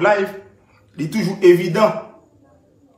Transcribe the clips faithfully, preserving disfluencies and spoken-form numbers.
live, li toujou evidan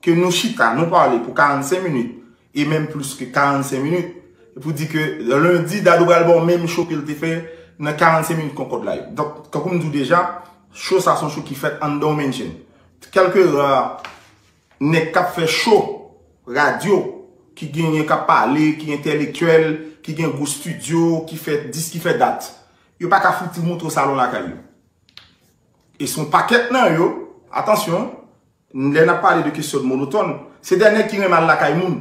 ke nou chita, nou pale pou karannsenk minit, e menm plis ke karannsenk minit, pou di ke lendi, Dadou pral ba w menm show ke l te fè nan karannsenk minit Konkòd Live. Donk, tankou m di w deja, show sa se yon show ki fèt anndan yon mansion. Kèlke ra nèg k ap fè show radyo, ki genyen k ap pale, ki entèlektyèl, ki gen gwo estidyo, ki fè dis, ki fè dat, yo pa ka fouti montre w salon lakay yo. E se yon pakèt nan yo, atansyon, lè n ap pale de kesyon monotòn, se dè nèg ki renmen al lakay moun.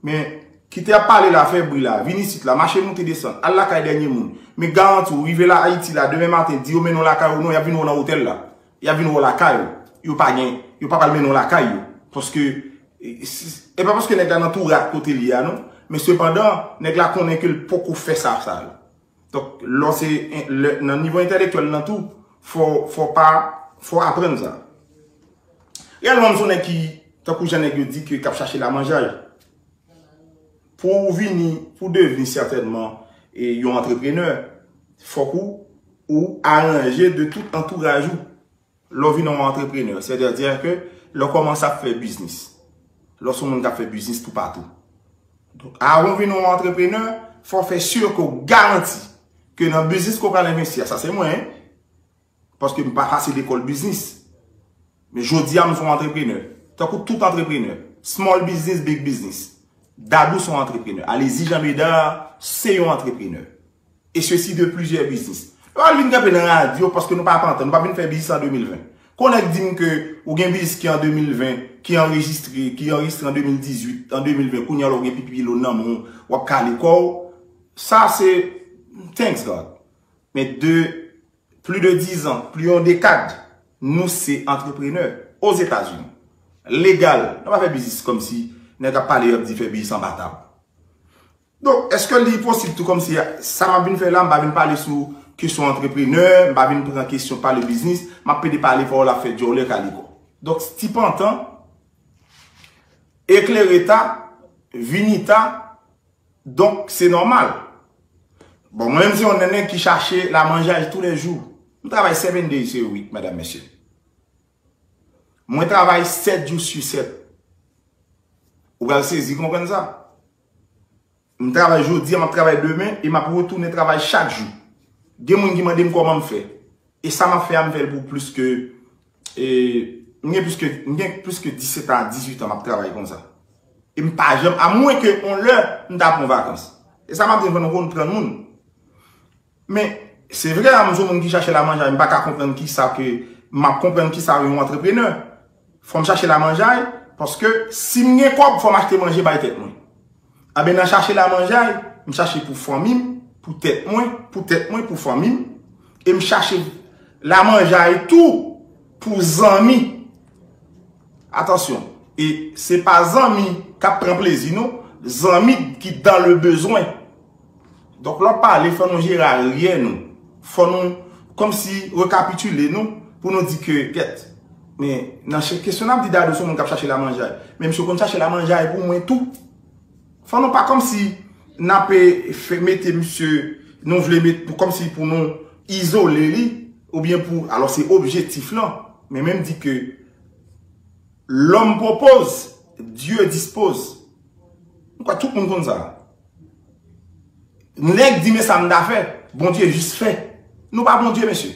Men, kite ap pale la, fè bri la, vin isit la, mache monte desann, al lakay dènye moun. Men garanti w, rive la Ayiti la, demen maten, di yo mennen w lakay ou non, y ap vin wè w nan otèl la. Y ap vin wè w lakay ou. Yo pa gen, yo pa pral mennen w lakay yo. Paske, e, si- e pa paske nèg la nan tou rat kote l ye a non. Men sepandan, nèg la konnen ke l poko fè sa, sa yo. Donk, lè w se, lè, nan nivo entèlektyèl nan tou, fò, fò pa, fò aprann sa. Reyèlman, m se yon nèg ki, tankou jan nèg yo di, ke k ap chache lamanjay. Pou w vini, pou w devni sètènman e, yon antreprenè, fòk ou, ou aranje de tout antouraj ou. Lè w vin yon antreprenè, sètadi ke lè w kòmanse ap fè biznis. Lè w se yon moun k ap fè biznis toupatou. Donk, avan w vin yon antreprenè, fò w fè si ke w garanti ke nan biznis ke w pral envesti a, sa se mwen, paske m pa pase lekòl biznis. Men jodi a, m se yon antreprenè. Tankou tout antreprenè. Small business, big business. Dadou se yon antreprenè. Alezi Jean Médard se yon antreprenè. E sesi de plizyè biznis. Yo al vin kanpe nan radyo paske nou pa pantan, nou pa vin fè biznis an de mil ven. Kon nèg di m ke ou gen biznis ki an de mil ven, ki anrejistre, ki anrejistre an de mil dizuit, an de mil ven, kounye a la ou gen pipi lo nan men w, w ap kale kò w. Sa se, thanks God. Men de plis de diz an, plis yon dekad, nou se antreprenè Ozetazini. Legal. Nou pa fè biznis kòmsi nèg ap pale, y ap di fè biznis anba tab. Donk, èske li posib tou kòmsi sa m ap vin fè la, m pa vin pale sou kesyon antreprenè, m pa vin pran kesyon pale biznis, m ap pede pale fò w la fè djòlè kaliko. Donk, ti pantan, eklere ta, vini ta, donk, se nòmal. Bon, mwen menm se yon nèg ki chache lamanjay toulejou. M travay seven days a week, medam, mesye. Mwen travay sèt jou sou sèt. Ou pral sezi konprann sa. M travay jodi a, m ap travay demen, e m ap retounen travay chak jou. Gen moun ki mande m kòman m fè. E sa m ap fè a, m fè l pou plis ke, e, m gen plis ke, m gen plis ke disèt an a dizuit an m ap travay konsa. E m pa janm, amwen ke on lè, m ta pran vakans. E sa m ap di, fò nou konprann moun. Men, se vre, m se yon moun ki chache lamanjay, m pa ka konprann kisa ke, m ap konprann kisa yon antreprenè. Fò m chache lamanjay, paske si m gen kòb, fò m achte manje bay tèt mwen. Anben, nan chache lamanjay, m chache pou fanmi m, pou tèt mwen, pou tèt mwen, pou fanmi m. E m chache lamanjay tou pou zanmi. Atansyon, e se pa zanmi k ap pran plezi, non. Zanmi ki dans le besoin. Donk, lè w pale, fò nou jere aryè nou. Fò nou, kòmsi, rekapitile nou, pou nou di ke, gèt, men, nan kesyon n ap di Dadou se yon moun k ap chache lamanjay. Men misye konn chache lamanjay pou mwen tou. Fò nou pa kòmsi n ap, e, fè, mete misye, nou vle met, kòmsi pou nou izole li, oubyen pou, alò se objektif lan. Men menm di ke l'homme propose, Dieu dispose. M kwè tout moun konn sa. Nèg di men sa m ta fè, Bondye jis fè. Nou pa Bondye, mesye.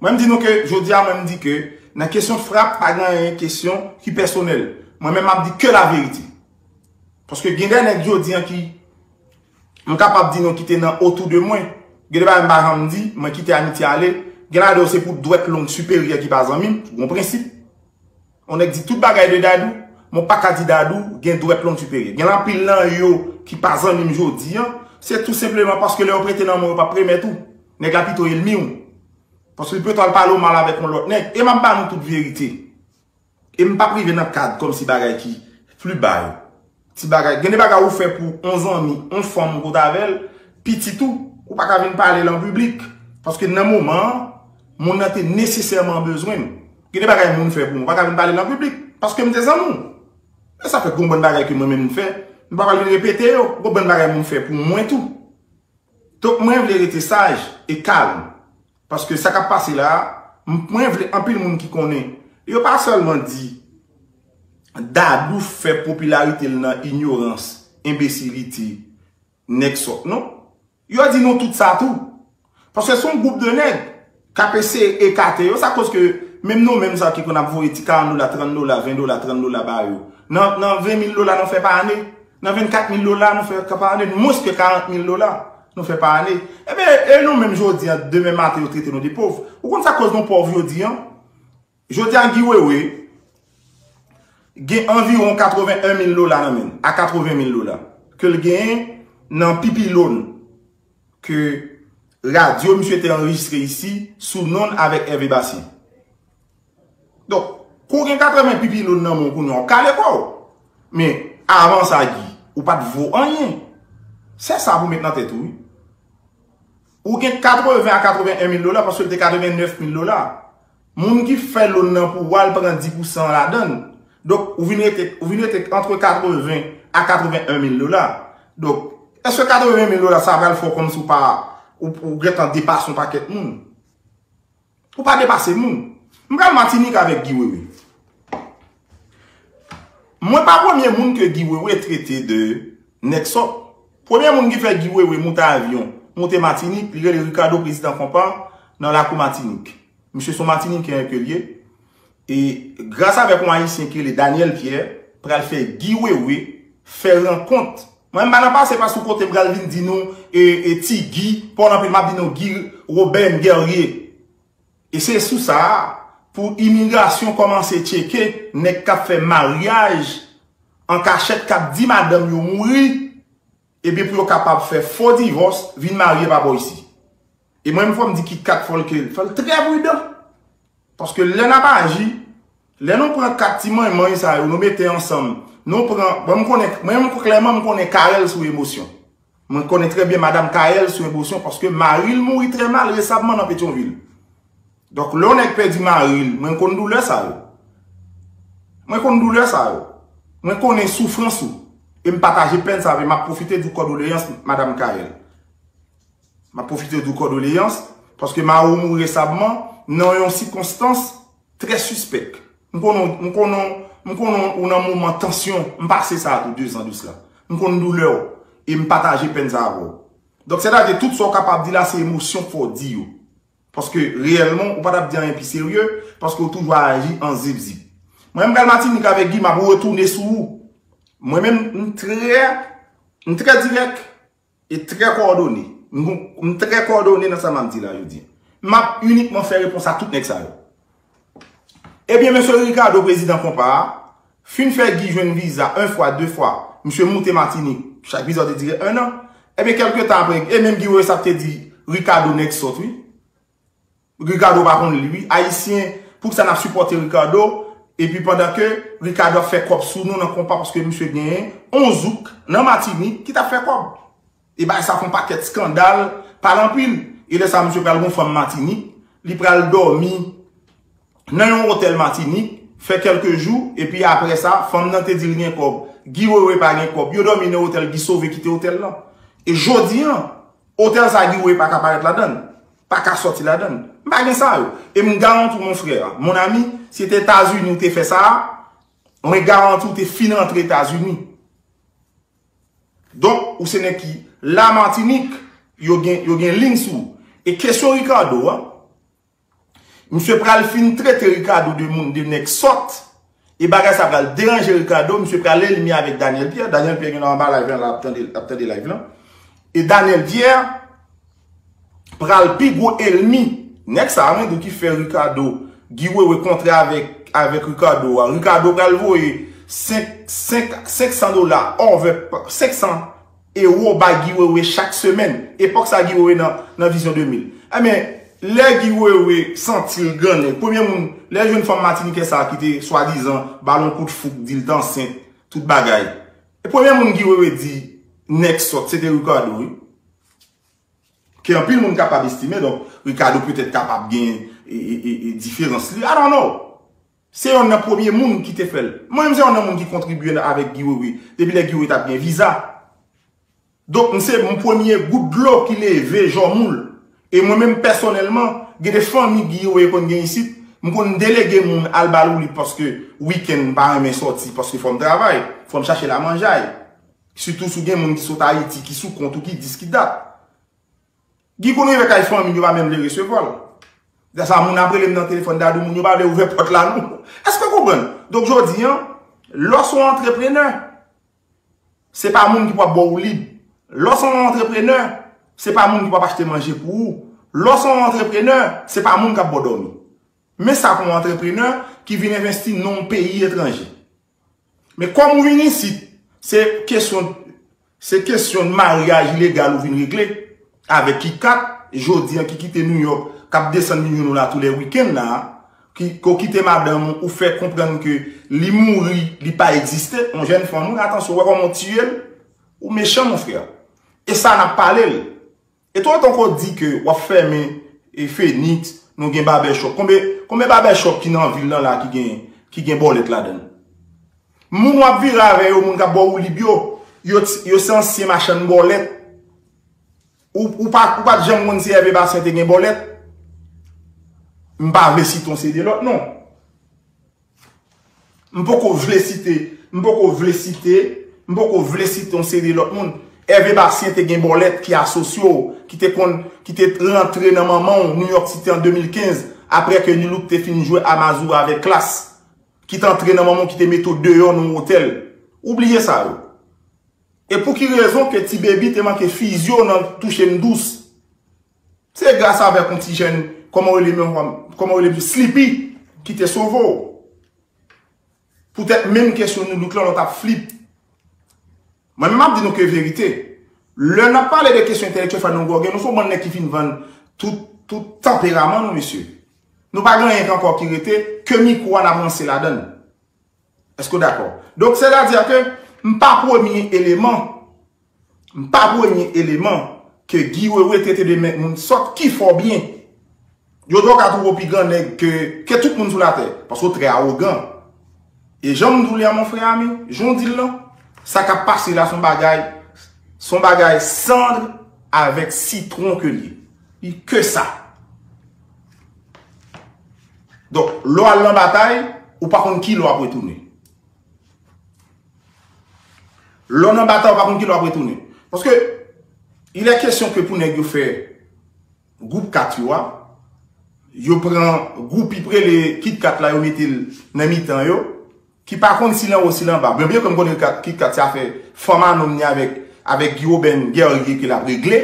Mwen m di nou ke, jodi a, mwen m di ke nan kesyon frap, pa gen anyen kesyon ki pèsonèl. Mwen menm m ap di ke la verite. Paske gen de nèg jodi a ki, m kapab di nou ki te nan otou de mwen. Gen de bagay m pa janm di, mwen kite amitye ale. Gen ladan yo se pou dwèt long siperyè ki pa zanmi m, pou yon prensip. On nèg di tout bagay de Dadou, men w pa ka di Dadou gen dwèt long siperyè. Gen anpil nan yo ki pa zanmi m jodi a, se tou senpleman paske lè yo prete nan men w, yo p ap remèt ou. Nèg la pito enmi w. Paske li pito al pale w mal avèk yon lòt nèg. E m ap ba nou tout verite. E m p ap rive nan kad kòmsi bagay ki pli ba yo. Ti bagay, gen de bagay ou fè pou on zanmi, on fanm ou kot avè l, pitit ou, ou pa ka vin pale l an piblik. Paske nan moman an, moun nan te nesesèman bezwen m. Gen de bagay moun fè pou mwen, ou pa ka vin pale l an piblik. Paske m te zanmi w. E sa fè gon bann bagay ke mwen menm m fè, m pa pral vin repete yo. Gon bann bagay moun fè pou mwen tou. Donk, mwen vle rete saj e kalm. Paske sa k ap pase la a, M- mwen vle anpil moun ki konnen. Yo pa sèlman di Dadou fè popilarite l nan inyorans, enbesilite, nèg sòt, non. Yo di nou tout sa tou. Paske se yon gwoup de nèg k ap eseye ekate yo. Sa koz ke menm nou menm sa ki konn ap voye ti karant dola, trant dola, ven dola, trant dola ba yo. Nan, nan ven mil dola nou fè pa ane. Nan vennkat mil dola nou fè pa ane. Mwens ke karant mil dola nou fè pa ane. Ebyen, e nou menm jodi an, demen maten yo trete nou de pòv. Ou konn sa koz nou pòv jodi an? Jodi a, Guy Wewe gen anviwon katreven en mil dola nan men l, a katreven mil dola, ke l genyen nan pipi loan ke radyo misye te anrejistre isi sou non l avèk Hervé Bastien. Donk, kou w gen katreven pipi loan nan men w kounye a, w kale kò w. Men, avan sa, Guy, ou pa t vo anyen. Se sa pou met nan tèt ou, wi. Ou gen katreven a katreven en mil dola, paske l te katreven nèf mil dola. Moun ki fè loan nan pou w al pran dis pousan ladan l. Donk, ou vin rete, ou vin rete antre katreven a katreven en mil dola. Donk, èske katreven mil dola sa pral fè w kòmsi w pa, ou, ou gentan depase yon pakèt moun? Ou pa depase moun. M pral Matinik avèk Guy Wewe. Mwen pa premye moun ke Guy Wewe trete de nèg sòt. Premye moun ki fè Guy Wewe moute avyon, moute Matinik, li rele Ricardo, prezidan konpa, nan lakou Matinik. Misye se yon Matiniken ke l ye. E gras avèk yon Ayisyen ki rele Daniel Pierre, pral fè Guy Wewe fè rankont. Mwen, m pa nan pase pa sou kote m pral vin di nou, e, e ti Guy, pa w nan pil, m ap di nou Guy Robert Guerrier. E se sou sa a, pou imigrasyon kòmanse tcheke nèg k ap fè maryaj an kachèt, k ap di madanm yo mouri, epi pou yo kapab fè fo divòs, vin marye pa bò isi. E mwen menm, fò m di Kit Kat, fò l ke, fò l trè pridan. Paske lè n ap aji, lè nou pran kat ti manymany sa yo, nou mete ansanm, nou pran, bon, m konnen, mwen menm, klèman, m konnen Carel sou emosyon. Mwen konnen trè byen madanm Carel sou emosyon, paske mari l mouri trè mal resamman nan Petyonvil. Donk, lè yon nèg pèdi mari l, mwen konn doulè sa yo. Mwen konn doulè sa yo. Mwen konnen soufrans ou. E m pataje pèn sa avè, m ap pwofite di w kondoleyans, madanm Carel. M ap pwofite di w kondoleyans, paske mari w mouri resamman nan yon sikonstans trè sispèk. M konnen, m konnen, m konnen ou nan moman tansyon, m pase sa tou dezan de sila. M konn doulè w, e m pataje pèn sa avè w. Donk, sètadi, tout sa w kapab di la, se emosyon k fè w di yo. Paske, reyèlman, ou pa t ap di anyen pi serye, paske w toujou aji an zipzip. Mwen, m pral Matinik avèk Guy, m ap retounen sou ou. Mwen menm, m trè, m trè dirèk e trè kowòdone. M, m trè kowòdone nan sa m ap di la jodi. M ap inikman fè repons a tout nèg sa yo. Ebyen, mesye Ricardo, prezidan konpa a, fin fè Guy jwenn viza, yon fwa, de fwa, misye moute Matinik, chak viza te dire en an. Ebyen, kèlke tan apre, e menm Guy Wewe sa te di Ricardo nèg sòt, wi. Ricardo pa konn li, wi. Ayisyen, poukisa n ap sipòte Ricardo? Epi pandan ke Ricardo ap fè kòb sou nou nan konpa, paske misye genyen yon zouk nan Matinik ki t ap fè kòb. E bagay sa fè yon pakèt eskandal, pale anpil. E lè sa, misye pral gon fanm Matinik, li pral dòmi nan yon otèl Matinik, fè kèlke jou, epi apre sa, fanm nan te di l gen kòb. Guy Wewe pa gen kòb. Yo dòmi nan otèl, Guy sove kite otèl lan. E jodi an, otèl sa Guy Wewe pa ka parèt ladan l. Pa ka sòti ladan l. M pa gen sa yo. E m garanti w, mon frè, mon ami, si se te Etazini ou te fè sa a, mwen garanti w te fin rantre Etazini. Donk, ou se nèg ki la Matinik, yo gen, yo gen liy sou ou. E kesyon Ricardo a, misye pral fin trete Ricardo de moun, de nèg sòt, e bagay sa pral deranje Ricardo, misye pral ènmi avèk Daniel Pierre. Daniel Pierre gen anba live lan, l ap tande, l ap tande live lan. E Daniel Pierre pral pi gwo ènmi nèg sa a, mwen di w, ki fè Ricardo, Guy Wewe kontre avèk, avèk Ricardo a. Ricardo pral voye senk, senk, senk san dola, over, senk san ewo ba Guy Wewe chak semèn. Epòk sa Guy Wewe nan, nan Vizyon de mil. Ebyen, lè Guy Wewe santi l grannen, premye moun, lè l jwenn fanm matinitjè sa a ki te swadizan ba l yon kout fouk, di l t ansent, tout bagay. E premye moun Guy Wewe di nèg sòt, se te Ricardo, wi. Ke anpil moun kapab estime, donk, Ricardo petèt kapab gen, e, e, e, e, diferans li. I don't know. Se yonn nan premye moun ki te fè l. Mwen menm se yonn nan moun ki kontribye avèk Guy Wewe depi lè Guy Wewe t ap gen viza. Donk, m se m premye gout dlo ki leve jòmoul. E mwen menm pèsonèlman, Gen de fanmi Giwo yo konn gen isit, m konn delege moun al ba l woulib paske wikenn m pa renmen sòti paske fò m travay, fò m chache lamanjay. Sitou si w gen moun ki sot Ayiti, ki sou kont ou, ki dis, ki dat. Gi konn rive kay fanmi l, yo pa menm vle resevwa l. Dèfwa moun ap rele m nan telefòn, Dadou, moun yo pa vle ouvè pòt la non. Èske w konprann? Donk jodi a, lè w se yon antreprenè, se pa moun ki pou ap ba w woulib. Lè w se yon antreprenè, se pa moun ki pou ap achte manje pou ou. Lè w se yon antreprenè, se pa moun k ap ba w dòmi. Men sa pou yon antreprenè ki vin envesti nan yon peyi etranje. Men kòm ou vin isit, se kesyon, se kesyon maryaj ilegal ou vin regle avèk KitKat, jodi a ki kite New York, k ap desann milyon dola tou lè wikenn la, ki, ke w kite madanm ou, ou fè konprann ke li mouri, li pa egziste, yon jèn fanm, wi, atansyon, wè kòman w tiye l, ou mechan, mon frè. E sa n ap pale l. E tout otan ke w di ke w ap fèmen e Phoenix, nou gen barbershop. Konbyen, konbyen barbershop ki nan vil lan la ki gen, ki gen bòlèt ladan l? Moun w ap vire avè yo, moun k ap ba w woulib yo, yo, yo se ansyen machann bòlèt. Ou, ou pa, ou pa t janm konn si Hervé Bastien te gen bòlèt? M pa vle site yon seri de lòt non. M poko vle site, m poko vle site, m poko vle site yon seri de lòt moun. Hervé Bastien te gen bòlèt ki asosye w, ki te konn, ki te rantre nan manman w, New York City an de mil kenz, apre ke Nu-Look te fin jwe Amazura avèk Klass, ki te antre nan manman w, ki te mete w deyò nan yon otèl. Ou bliye sa yo. E pou ki rezon ke Ti Baby te manke fizye w nan Touche m dous? Se gras avèk yon ti jèn, kòman w rele menm, kòman w rele, Sleepy, ki te sove w. Poutèt menm kesyon Nu-Look lan, lòt ap flip. Mwen menm ap di nou ke verite. Lè n ap pale de kesyon entèlektyèl, fò nou gògè, nou se yon bann nèg ki fin vann tout, tout tanperaman nou, mesye. Nou pa gen anyen ankò ki rete, ke mikwo a n ap ranse ladan l. Èske w dakò? Donk, sètadi ke m pa premye eleman. M pa premye eleman ke Guy Wewe trete de moun sòt ki fè w byen. Yo di w ka twouve w pi gran nèg ke, ke tout moun sou latè, paske w trè awogan. E jan m di w li a, mon frè ami, jan w di l lan, sa k ap pase la se yon bagay, se yon bagay sand avèk sitwon ke li ye. Li ke sa. Donk, lè w al nan batay, ou pa konn ki lè w ap retounen. Lè w nan batay, ou pa konn ki lè w ap retounen. Paske, il est question que pou nèg yo fè gwoup kat yo a, yo pran gwoup i prele KitKat la, yo mete l nan mitan yo, ki pa konn si l anwo, si l anba. Byen, byen ke m konnen KitKat, KitKat se afè fanm a nonm ni avèk, avèk Guy Robert Guerrier ke l ap regle.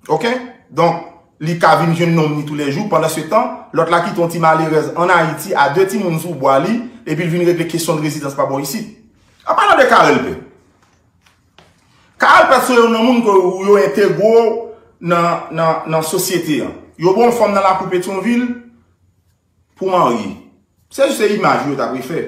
Oke? Donk, li ka vin jwenn nonm ni toulejou. Pandan se tan, lòt la kite yon ti malerèz ann Ayiti a de timoun sou bwa li, epi l vin regle kesyon de rezidans pa bò isit. An palan de Carel Pè. Carel Pè se youn nan moun ke yo entegre w nan, nan, nan sosyete an. Yo ba w yon fanm nan lakou Petyonvil pou w marye. Se jis se imaj yo t ap refè.